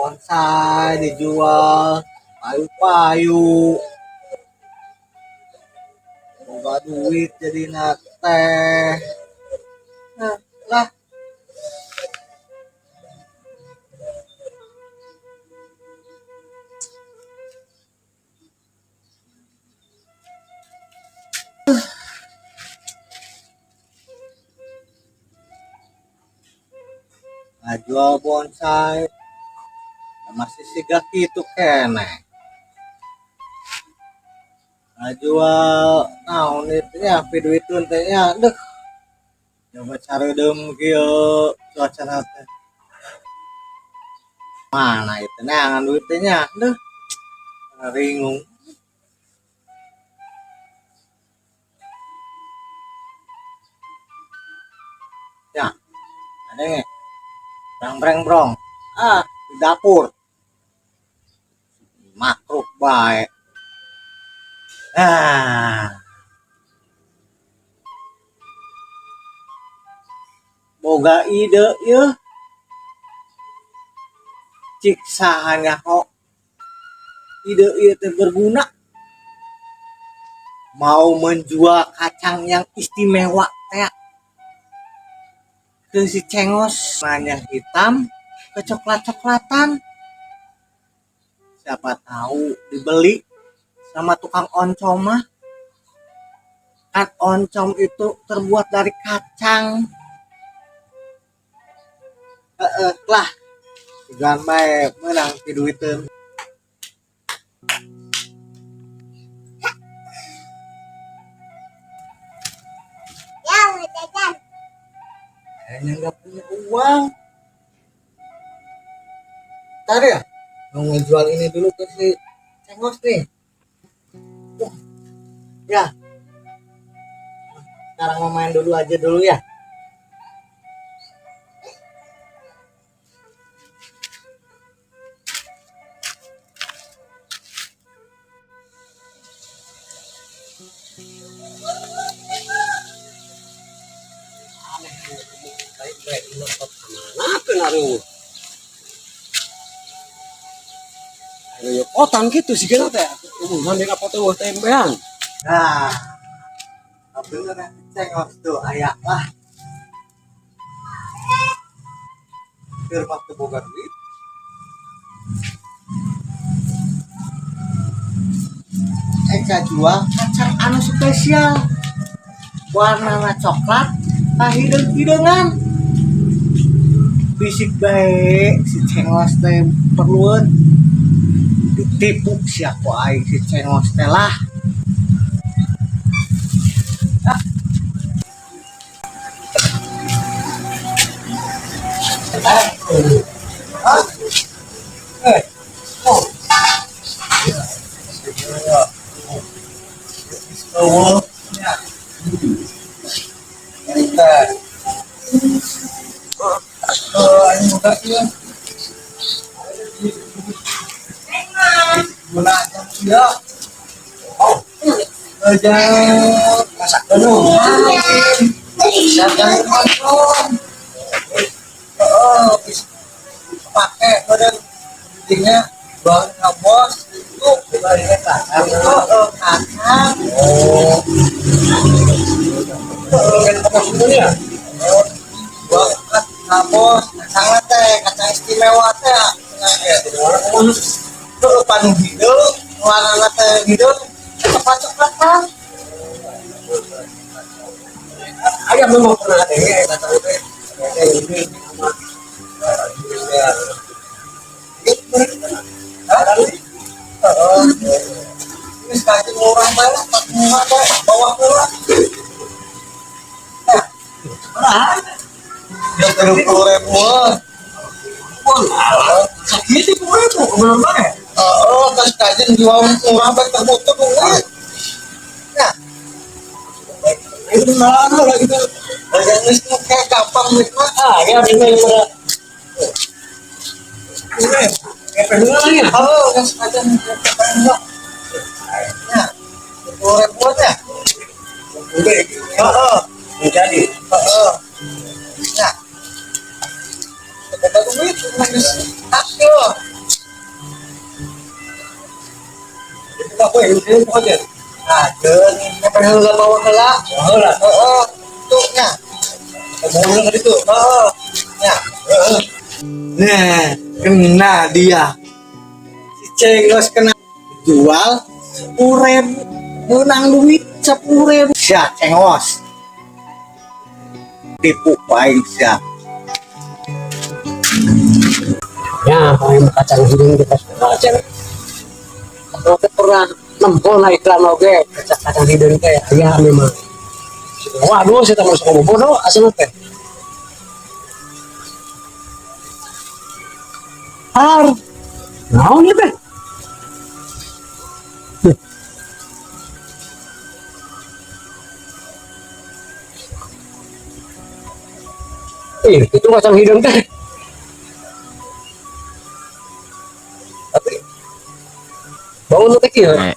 Bonsai dijual, payu-payu. Boga duit jadi teh. Nah, lah. Ngajual bonsai masih siga kitu keneh. Ngajual naon itu nya piduiteun teh nya, deuh. Coba careudem kieu cuacana teh. Mana itu neangan duit teh nya, deuh. Ringung. Ya, ada nggak? Brang breng brong. Ah, di dapur. Makruk bae. Ah. Boga ide yeuh. Cik saha nyaho ide ieu teh berguna. Mau menjual kacang yang istimewa teh ke si Cengos, warnanya hitam kecoklat-coklatan. Siapa tahu dibeli sama tukang oncom mah. Kan oncom itu terbuat dari kacang. Heeh, lah. Sugan bae meunang piduiteun. Ya, mau jajan. Kayaknya nggak punya uang. Ntar ya, mau ngejual ini dulu ke si Cengos nih. Wah, ya. Sekarang mau main dulu aja dulu ya. Otan gitu sih kena teh. Umuhan dina foto eueuh tembean. Nah, bener ya, Cengos tuh aya lah. Keur mah teu boga duit. Eca jual kacang anu spesial. Warnana coklat, kahideung-hideungan. Bisik bae si Cengos teh perlueun. Ditipu sia ku aing si Cengos teh lah. Ah. Ah. Eh. Oh. Oh. Ya. Ini teh. Oh, ini buka ieu. Guna jam ieu. Oh. Aja masak dulu. Jangan konsum. Oh, pakai badan intinya bang bos itu kacang. Oh, kacang. Oh. Kan apa sebenarnya? Bang bos, kacang teh, kacang istimewa teh. Tuh panu hideung, warna teh hideung, coklat-coklatan. Ayah memang pernah ada ya kacang teh. Ini sama ya. Ini sekali murah banget, murah banget, bawah murah. Nah, murah. Ya 30.000. Wah, sakit itu ribu, belum banget. Oh, terus kajian jual murah banget tertutup murah. Nah, itu mana lagi tuh? Yang ini kayak gampang nih, Pak. Ah, ya benar benar. Ini, kayak pengen ya? Oh, yang sekalian kayak enggak. Nah, 10.000 ya. Udah, heeh. Jadi, heeh. Nah, kita duit nangis hasil. Coba gue ini pokoknya. Nah, jeung sampai heula bawa heula. Heula. Heeh, tuh nya. Bawa heula ka ditu. Heeh. Nya. Heeh. Nah, kena dia. Si Cengos kena jual 10.000, menang duit 10.000. Sia Cengos. Tipu aing sia. Ya, paling kacang hideung kita kacang. Kalau teh pernah nempo na iklan oge kacang kacang hideung teh aya memang. Waduh, saya tak masuk bodoh asal teh. Har. Naon ieu teh? Ih, itu kacang hideung teh. Tapi bangun teh kieu. Nah,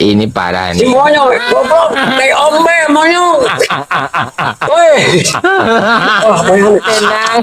ini parah Si nih. monyong, goblok, teh ombe monyong. Woi. Wah, monyong. Tenang.